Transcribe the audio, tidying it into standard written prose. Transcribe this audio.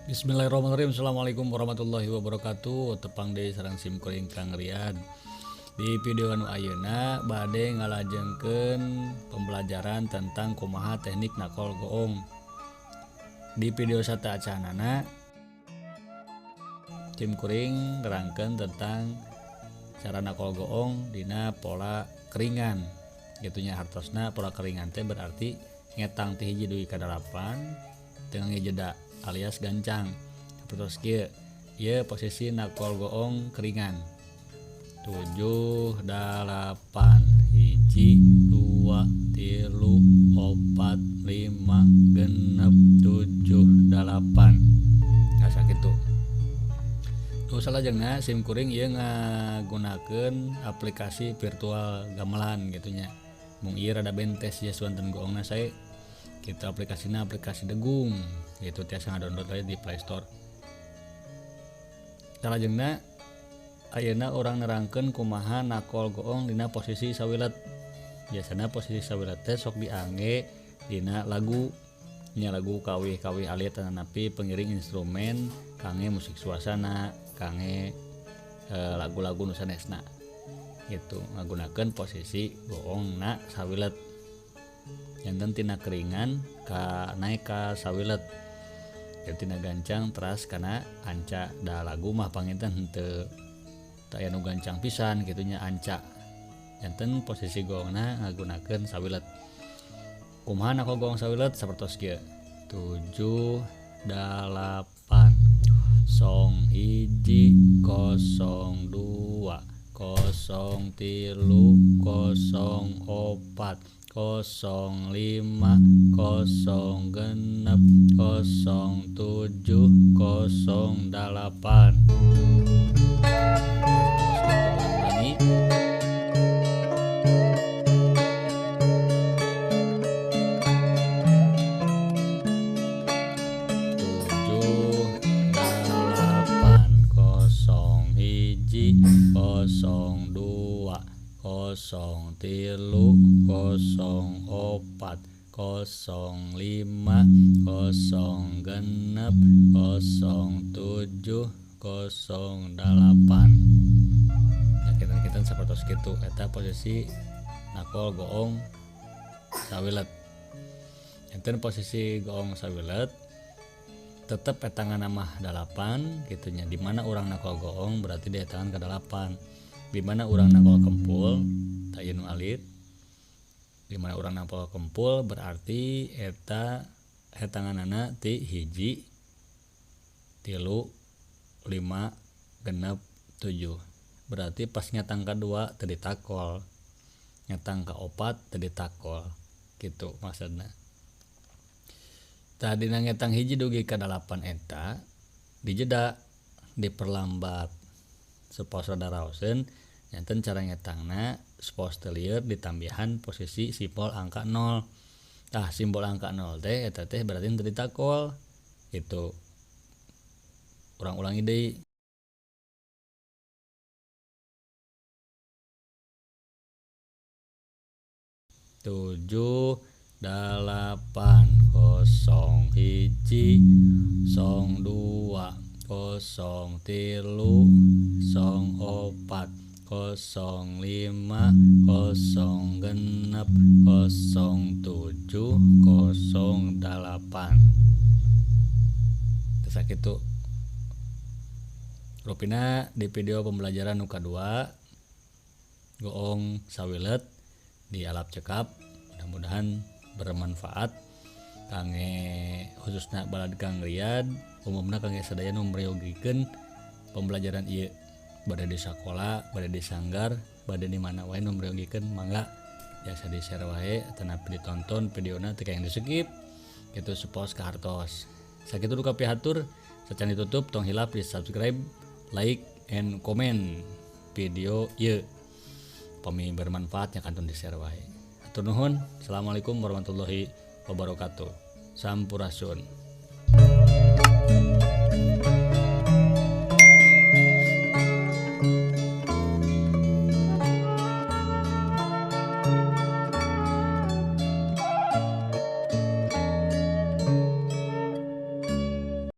Bismillahirrahmanirrahim. Assalamualaikum warahmatullahi wabarakatuh. Tepang deui sareng sim kuring Kang Riyad. Di video anu ayeuna bade ngalajengkeun pembelajaran tentang kumaha teknik nakol goong. Di video sateuacanana sim kuring nerangkeun tentang cara nakol goong dina pola keringan. Gitunya hartosna pola keringan teh berarti ngetang ti 1 dugi ka 8 teu ngejeda alias gancang. Terus kieu ieu posisi nakol goong keringan. 7 8 1 2 3 4 5 6 7 8. Asa kitu. Nu salajengna sim kuring ieu ngagunakeun aplikasi virtual gamelan gitunya. Mung ieu rada bentes ya suanten goongna sae. Kita aplikasinya aplikasi degung gitu, tiasa ngadownload aja di Play Store. Salajengna ayeuna urang nerangkeun kumaha nakol goong dina posisi sawilet. Biasana posisi sawilet teh sok diangge dina lagu, nya lagu kawih-kawih alit tanapi pengiring instrumen kangge musik suasana, kangge lagu-lagu nu sanesna gitu, ngagunakeun posisi goongna sawilet. Janten tina keringan ka naik ka sawilet. Ya tina gancang teras kana anca. Da lagu mah panginten henteu teu aya nu gancang pisan gitunya anca. Janten posisi goongna ngagunakeun sawilet. Kumaha nakol goong sawilet sapertos kieu. 7 8 0 1 0 2 0 3 0 4 0 5 0 6 0 7 0 8. Ulangi. 7 8 0 1 0 2 0 3 0 4 0 5 0 6 0 7 0 8. Ya kita sapertos kitu eta posisi nakol goong sawilet. Enten posisi goong sawilet tetep etangan mah 8 gitunya. Di mana urang nakol goong berarti di etangan ke 8. Di mana urang nakol kempul tak ieu nu alit. Di mana urang nakol kempul berarti eta hetanganana ti 1 3 5 6 7. Berarti pas ngetang ka 2 teu ditakol, ngetang ka 4 teu ditakol gitu maksudna. Tah dina ngetang 1 dugi ka 8 eta dijeda, diperlambat supaya rada raoseun. Nyanten cara ngetangna supaya teu lieur ditambihan posisi simbol angka 0. Tah simbol angka 0 teh eta teh berarti teu ditakol gitu. Urang ulangi deui. 7 8 0 1 0 2 0 3 0 4 0 5 0 6 0 7 0 8. Terus sakitu rupina di video pembelajaran nu kadua goong sawilet di alap cekap. Mudah-mudahan bermanfaat kangge khususna balad Kang Riyad, umumna kangge sadaya nu mriyogikeun pembelajaran ieu bade di sakola, bade di sanggar, Bade di mana wae nu meryogikeun mangga biasa di-share wae atanapi ditonton videona teu kenging di-skip kitu supos kahartos. Sakitu nu kapihatur sacan ditutup tong hilap di subscribe, like, and comment video ieu. Pami bermanfaat nya kantun di-share wae. Hatur nuhun. Assalamualaikum warahmatullahi wabarakatuh. Sampurasun.